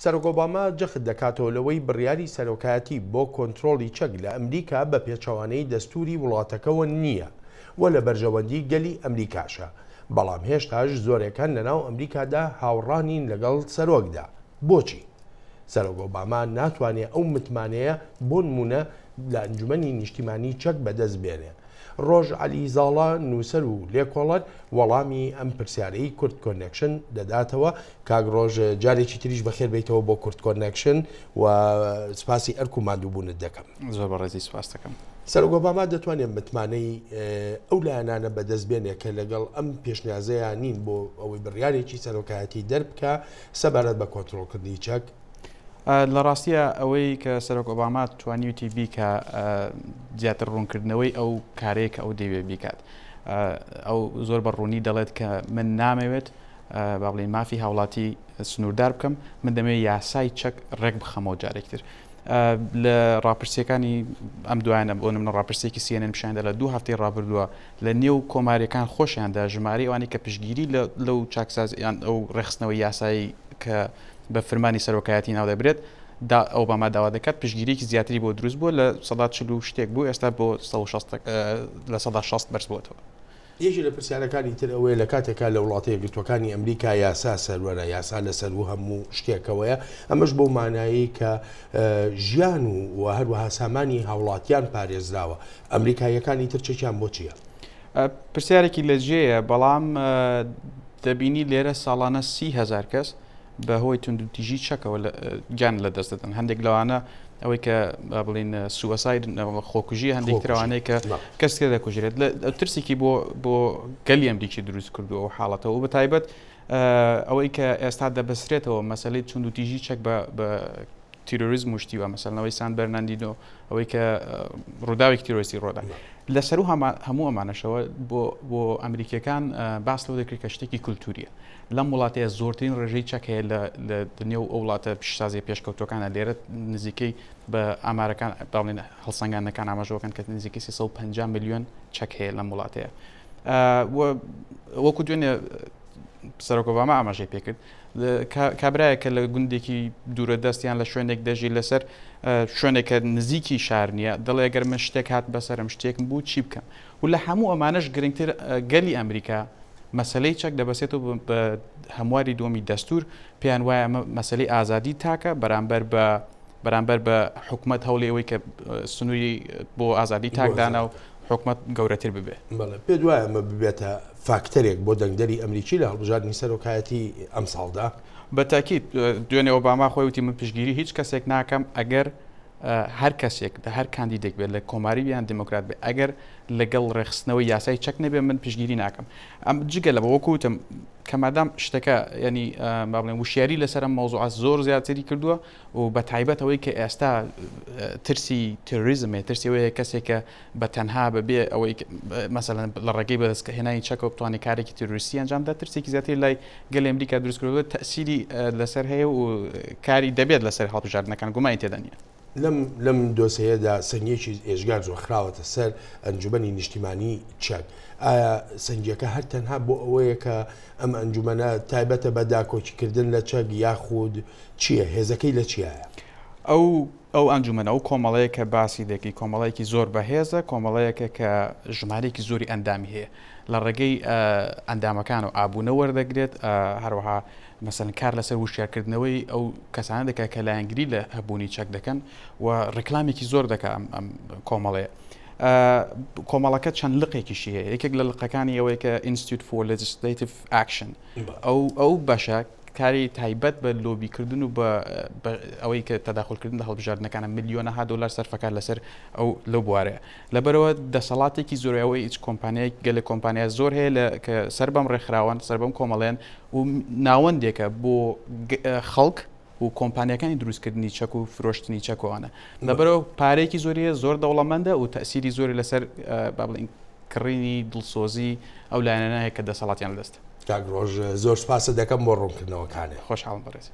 سەرۆک ئۆباما جەخت دەکاتەوە لەوەی بڕیاری سەرۆکایەتی بۆ کۆنترۆڵی چەک لە ئەمریکا بە پێچەوانەی دەستووری وڵاتەکەوە نییە و لە بەرژەوەندی گەلی ئەمریکاشە، بەڵام هێشتاش زۆرێک هەن لەناو ئەمریکادا هاوڕا نین لەگەڵ سەرۆکدا. بۆچی؟ سەرۆک ئۆباما ناتوانێ ئەو متمانەیە بۆنموونە لە ئەنجومەنی نیشتیمانی چەک بەدەست بێنێ. ڕۆژ عەلی زاڵە نووسەر و لێکۆڵەر وەڵامی ئەم پرسیارەی کورد کۆنێکشن دەداتەوە. کاک ڕۆژ جارێکی تریش بەخێر بێیتەوە بۆ کورد کۆنێکشن و سپاسی ئەرک و ماندووبوونت دەکەم. زۆر بەڕێزی سپاست دەکەم. سەرۆک ئۆباما دەتوانێت متمانەی ئەو لایەنانە بەدەست بێنێ کە لەگەڵ ئەم پێشنیازەیا نین بۆ ئەوەی بڕیارێکی سەرۆکایەتی دەربکا سەبارەت بە کۆنترۆڵکردنی چەک؟ لە ڕاستییا ئەوەی کە سەرۆک ئۆباما توانیوتی بیکا زیاتر ڕوونکردنەوەی ئەو کارەیە کە ئەو دەیەوێت بیکات. ئەو زۆر بە ڕوونی دەڵێت کە من نامەوێت با بڵێین مافی هاوڵاتی سنووردار بکەم، من دەمەوێت یاسای چەک ڕێک بخەمەوە جارێکتر. لە ڕاپرسیەکانی ئەم دوایانە بۆ نمونە ڕاپرسیەکی CNN پیشاندا لە دوو هەفتەی ڕابردووە لە نێو کۆماریەکان خۆشیاندا ژمارەی ئەوانەی کە پشتگیری لەو چاکساز یان ئەو ڕێکخستنەوەی یاسایی کە بە فرمانی سەرۆکایەتی ناودەبرێت دا ئۆباما داوا دەکات پشتگیریەکی زیاتری بۆ دروست بووە لە 40 و شتێک بوو ئێستا بۆ 60% بەرز بووەتەوە. یەکێ لە پرسیارەکانی تر ئەوەیە لە کاتێکا لە وڵاتە یەکگرتووەکانی ئەمریکا یاسا سەروەرە، یاسا لە سەروو هەموو شتێکەوەیە، ئەمەش بەو مانایەی کە ژیان و و هەروەها سامانی هاوڵاتیان پارێزراوە، ئەمریکاییەکانی تر چەکیان بۆ چییە؟ پرسیارێکی لە جێیە، بەڵام دەبینی لێرە ساڵانە 30هەزار کەس بە هۆی توندوتیژی چەکەوە گیان لە دەست دەدەن هەندێک لەوانە ئەوەی کە با بڵین suicide خۆکوژی هەندێک ترەوانەیە کە کەس تێ دەکوژرێت لە ترسێکی بۆ بۆ گەلی ئەمریکی دروست کردو ئەو حاڵەتەوە بە تایبەت ئەوەی کە ئێستا دەبەسرێتەوە مەسلەی توندوتیژی چەک بە تیرۆریزم و شتی وا مەسەلەن ئەوەی سان بەرناندینۆ ئەوەی کە ڕووداوێکی تیرۆریستی ڕۆدا لە سەرو هەموو ئەمانەشەوە بۆ بۆ ئەمریکیەکان باس لەوە دەکرێت کە شتێکی کولتوریە لەم وڵاتەیە زۆرترین ڕێژەی چەک هەیە لە لە نێو ئەو وڵاتە پیشسازیە پێشکەوتوەکانە لێرە نزیکەی بە ئامارەکان باڵێن هەڵسەنگاندنەکان ئاماژەوەکەن کە نزیکەی 350 میلیۆن چەک هەیە لەم وڵاتەیە وەکو دوێنێ سەرۆک ئۆباما ئاماژەی پێکرد کابرایە کە لە گوندێکی دوورە دەستیان لە شوێنێک دەژی لەسەر شوێنێک کە نزیکی شار نییە دەڵێ گەر من شتێک هات بەسەرم شتێکم بوو چی بکەم و لە هەموو ئەمانەش گرنگتر گەلی ئەمریکا مەسلەی چەک دەبەسێتەوە بە هەمواری دووەمی دەستور پێیان وایە ئەمە مەسلەی ئازادی تاکە بەرامبەر بە بەرامبەر بە حکومت هەوڵی ئەوەی کە سنووری بۆ ئازادی تاکدانا و حکومت گەورەتر ببێ. بەڵێ پێت وایە ئەمە ببێتە فاکتەرێک بۆ دەنگدەری ئەمریکی لە هەڵبژاردنی سەرۆکایەتی ئەمساڵدا؟ بە تاکید، دوێنێ ئۆباما خۆی وتی من پشتگیری هیچ کەسێک ناکەم ئەگەر هەر کەسێک لە هەر کاندیدێک بێت لە کۆماری یان دیموکرات بێت ئەگەر لەگەڵ ڕێکخستنەوەی یاسای چەک نەبێ من پشتگیری ناکەم. ئەم جگە لەوە وەکو وتم کە مادام شتەکە یعنی با بڵێم وشیاری لەسەر ئەم مەوزوعە زۆر زیاتری کردووە و بە تایبەت ئەوەی کە ئێستا ترسی تێرۆریزم هەیە، ترسی ئەوەیە کەسێک کە بە تەنها بەبێ ئەوەی مەسەلەن لە ڕێگەی بەدەستهێنانی چەکەوە بتوانێت کارێکی تێرۆریستی ئەنجام بدات، ترسێکی زیاتری لای گەلی ئەمریکا دروست کردووە، تەئسیری لەسەر هەیە و کاری دەبێت لەسەر هەڵبژاردنەکان، گومانی تێدا نییە. لەم لەم دۆسێیەدا سەنگیەکی ئێجگار زۆر خراوەتە سەر ئەنجومەنی نیشتیمانی چەک. ئایا سەنگیەکە هەر تەنها بۆ ئەوەیە کە ئەم ئەنجومەنە تایبەتە بە داکۆکیکردن لە چەک یاخود چییە؟ هێزەکەی لە چیایە؟ ئەو ئەو ئەنجومەنە، ئەو کۆمەڵەیە کە باسی دەکەی، کۆمەڵەیەکی زۆر بەهێزە، کۆمەڵەیەکە کە ژمارەیەکی زۆری ئەندامی هەیە. لە ڕێگەی ئەندامەکانەوە ئابوونە وەردەگرێت، هەروەها مەسەلەن کار لەسەر وشیارکردنەوەی ئەو کەسانە دەکات کە لایەنگری لە هەبوونی چەک دەکەن و ڕیکلامێکی زۆر دەکات ئەم ئەم کۆمەڵەیە. کۆمەڵەکە چەند لقێکیشی هەیە، یەکێک لە لقەکانی ئەوەیە کە Institute for Legislative Action ئەو ئەو بەشە کاری تایبەت بە لۆبیکردن و بە ئەوەی کە تەداخلکردن لە هەڵبژاردنەکانە ملیۆنەها دۆلار سەرفەکات لەسەر ئەو لەو بوارەیە لەبەرەوە دەسەڵاتێکی زۆر ئەوەی هیچ کۆمپانیای گەلێک کۆمپانیا زۆر هەیە لە کە سەر بەم ڕێکخراوەن سەر بەم کۆمەڵێن و ناوەندێکە بۆ خەڵک و کۆمپانیەکانی دروستکردنی چەک و فرۆشتنی چەکەوانە لەبەرەوە پارێکی زۆریە زۆر دەوڵەمەندە و تەسیری زۆری لەسەر با بڵین کڕینی دڵسۆزی ئەو لایەنانە هەیە کە دەسەڵاتیان لەدەستە. کاک ڕۆژ زۆر سوپاست دەکەم بۆ ڕوونکردنەوەکانت. خۆشحاڵم بەڕێز.